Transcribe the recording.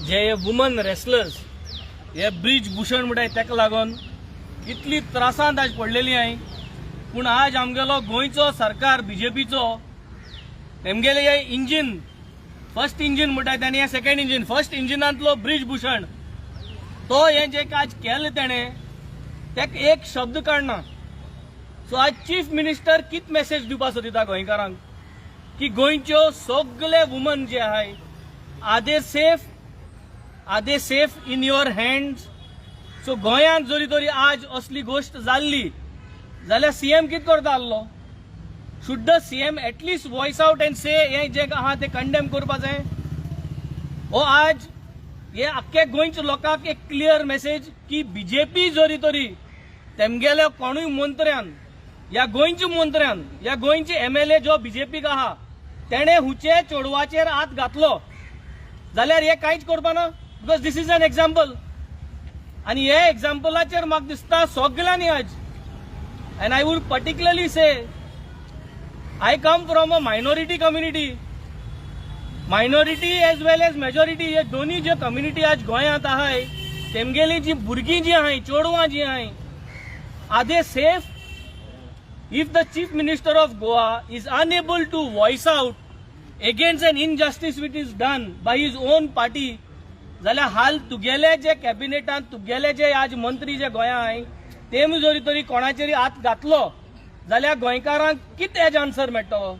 जे हे woman wrestlers हे bridge भूषण म्हणटाय तेका लागून इतली त्रासांत आज पडलेली आहाय. पूण आज आमगेलो गोंयचो सरकार बीजेपीचो, तेमगेले हे इंजीन, फर्स्ट इंजीन म्हणटाय तेणी, हे सेकंड इंजीन, फर्स्ट इंजिनांतलो ब्रिज भूषण तो हे जे आज केलें तेणें, तेका एक शब्द काडना. सो आज चीफ मिनिस्टर कित मेसेज दिवपा सोदिता गोंयकारांक की गोंयच्यो सगले वुमन जे आहाय, are they safe? Are they safe in your hands? So गोंयांत जरी तरी आज असली गोश्ट जाल्ली जाल्यार सीएम कितें करता आहलो? Should the CM at least voice out and say हें जें आहा तें कंडेम करपा जाय? हो आज हे आख्खे गोंयच्या लोकांक एक क्लियर मेसेज की बीजेपी जरी तरी तेमगेल्या कोणूय मंत्र्यान या गोंयच्या मंत्र्यान या गोंयचे एमएलए जो बीजेपीक आहा तेणे हुचे चेडवाचेर हात घातलो जाल्यार हे कांयच करपा ना, because this is an example. आनी हे एग्जाम्पलाचेर म्हाका दिसता सगल्यांनी आज, and I would particularly say, I come from a minority community, minority as well as majority, हे दोन्ही जे कम्युनिटी आज गोंयांत आहाय, तेमगेली जी भुरगीं जी आहाय, चेडवां जी आहाय, are they safe? If the Chief Minister of Goa is unable to voice out against an injustice which is done by his own party, जाल्यार हाल तुगेले जे कॅबिनेटान तुगेले जे आज मंत्री जे गोंया आहाय, तेमी जरी तरी कोणाचेर हात घातलो जाल्यार गोंयकारांक कितें हेजें आन्सर मेळटलो?